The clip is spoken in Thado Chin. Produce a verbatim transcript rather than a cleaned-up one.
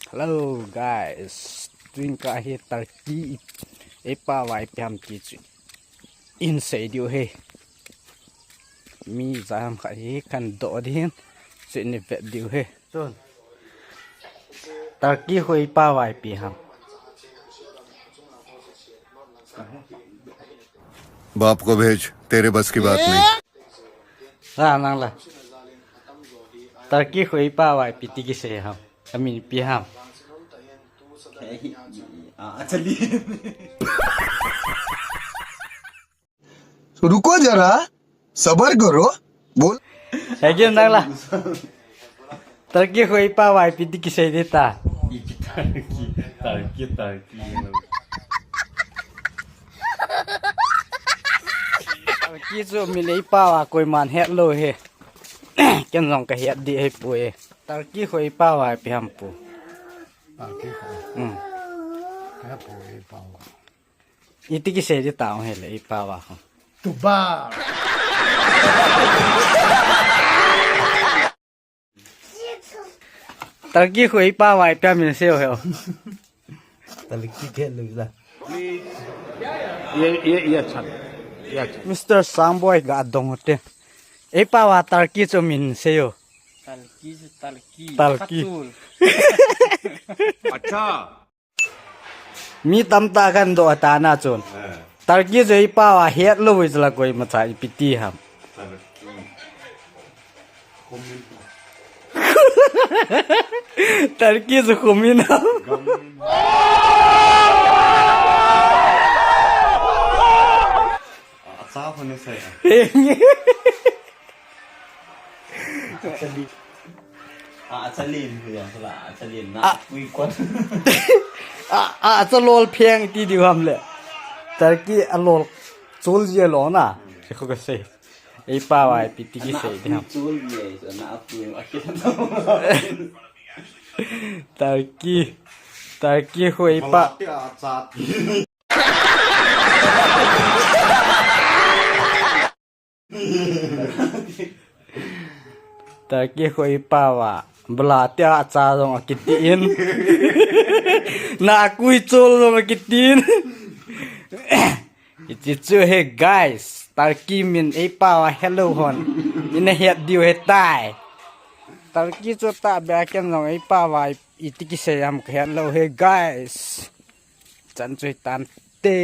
Hello guys, tuin ka hi Turkey ei pao a ipi ham ti chu hin sei diu ahi. Mi ijat ham khat hi kahin doh ding ahin, chuin ivet diu ahi. Turkey khu ei pao a ipi ham. बाप को भेज, तेरे बस की बात नहीं। La nang la. Turkey khu ei pao a ipi ti kisei ham. Amin ipi ham. Ah, actually. रुको जरा, सबर करो। बोल। Hegin nang la. Turkey khu ei pao a ipi ti kisei ding ta. Iki Turkey, Turkey, Turkey. Turkey chu min ei pao a koiman het lou ahi. Ken jong kahet ding ahi pu e. Turkey khu ei pao a ipi ham pu. Turkey khu. Hmm. Ka pu ei pao a. Iti kisei ding ta hile ei pao a khu. Tuba. Turkey khu ei pao a ipi ham min seiyo he. Turkey ke lu la. ये ये ये अच्छा नहीं, ये अच्छा। Mister Samboi ga dong te. Ei pao a Turkey chu min seiyo. Turkey, Turkey. Turkey. Patul. अच्छा। Mi tamtah kahin doh tan a chun. Turkey chu ei pao a het lou ahi chu la koima cha ipi ti ham. Turkey chu khumin ham. Acha khu ni sei. Actually. Ah, actually, ya, sala, actually, na, Ah. kui kon. A, a, acha lol pheng ti diu ham le. Turkey a lol chol ji a lol na. Se khu kasei. Ei pao a ipi ti kisei ding ham. Chul ye, so na, kui, a, kit. Turkey. Turkey khu ei pao. Turkey khu ei pao a. Bala tia acha jong akiti in. Na kui chol jong akiti in. Hiche chu ahi guys. Turkey min ei pao a hello hon. Ina het diu ahitai. Turkey chu tahbeh a ken jong ei pao a iti kisei ham kahet lou ahi guys. Chan chu hitante.